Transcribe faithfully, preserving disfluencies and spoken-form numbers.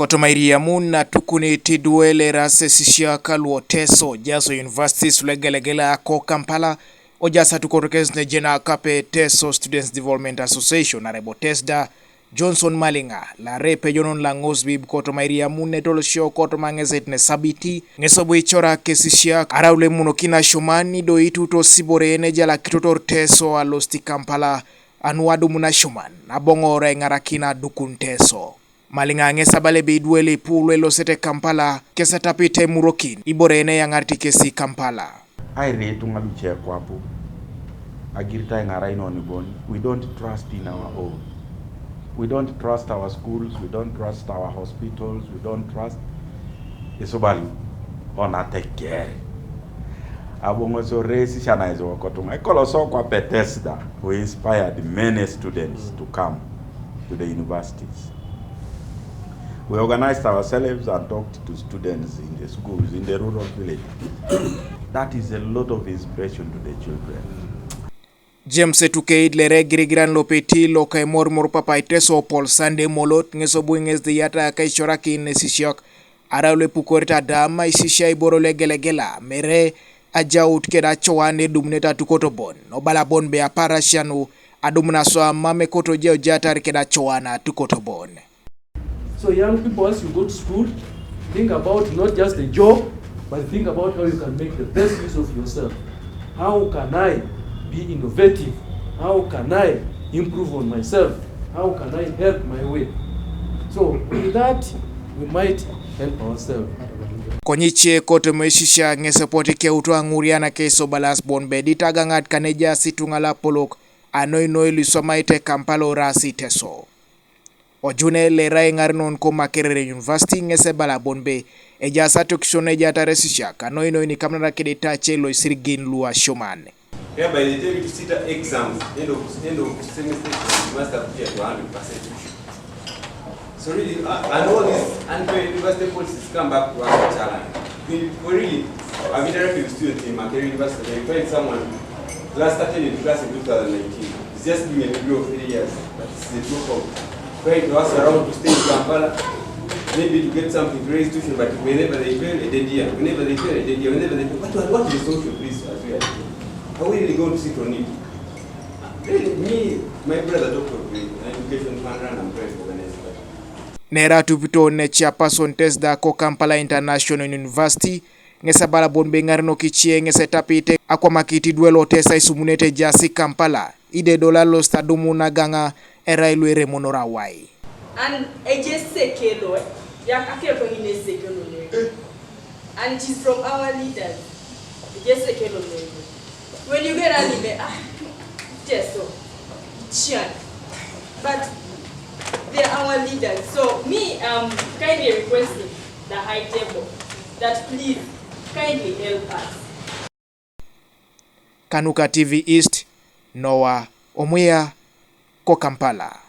Kotoma iriamun na tukuni tidwe le rase sisia kaluo Teso, jaso universities legelegela ko Kampala, o jasa tukoro kes ne jena kape Teso Students Development Association, arebo TESDA, Johnson Malinga, la repe jonon la ngosbib kotoma iriamun ne tolosio kotoma ngeset ne sabiti, ngeso bu ichora kesisia, araule muno kina shumani do itu to sibore ne jala kitotor Teso alosti Kampala, anu adumuna shuman, abong'ore ng'arakina dukun Teso. Malinga ng'esa bale be idweli pulwe losete Kampala, kesa tapite murokin, ibore ne yang'arti kesi Kampala. Aire tunga luche kwapu. Agirta ng'ara inoni bon. We don't trust in our own. We don't trust our schools. We don't trust our hospitals. We don't trust Isubalu. Ona take care. Abongo so resi shana izo kotunga. Ekolo so kwa Bethesda. We inspired many students to come to the universities. We organized ourselves and talked to students in the schools, in the rural villages. That is a lot of inspiration to the children. James Etukeid lere girigiran lopeti lo kai mor mor papai Teso Paul Sande Molot ngeso bu nges de yata kai shorakin ne sisiok. Ara le pukore ta dama isisia iboro le gelegela mere ajaut keda choane dumne ta tukoto bon. No bala bon be apara shanu adumna so amame koto jeo jatar keda choana tukoto bon. So young people, as you go to school, think about not just a job, but think about how you can make the best use of yourself. How can I be innovative? How can I improve on myself? How can I help my way? So with that, we might help ourselves. Konyiche koto meshisha ngese poti ke utwa nguriana ke so balas bon bedi tagangat kaneja situnga la polok anoi noi lisoma ite Kampala orasi Teso. Ojune le rai ng'ar non ko Makerere University ngese bala bon be. Eja sa tokisone eja tare sisha kanoi noi ni kamnara kede tache lo isirgin lua shoman. Hereby they tell you to sit exams, end of, end of semester exams, you must appear to hundred percent. So really, uh, and all these unfair university policies come back to us challenge. We, we really, I've interacted with students in Makerere University. They find someone last attended class in two thousand nineteen. He's just doing a degree of three years, but it's a dropout. Trying to ask around to stay in Kampala, maybe to get something to raise tuition, but whenever they fail, a dead year. Whenever they fail, a dead year. Whenever they fail, what, what is the solution, please, as we are doing? Are we really going to sit on it? Really, me, my brother, Doctor Green, an education fund run, I'm trying to organize that. Nera tupito ne chairperson TESDA ko Kampala International University, ngesa bala bon be ng'ar no kichie ngese tapite akwa makiti dwelo tesa isumunete jasi Kampala. Ide dola lo stadumu na ganga era ilwere monora wai. And eje sekelo, eh? Ya akelo ni ne sekelo ne. And it is from our leaders. Eje sekelo ne. When you get an email, ah, Teso, Chian. But they are our leaders. So me, I'm kindly requesting the high table that please kindly help us. Kanuka TV East, Noah Omuya, ko Kampala.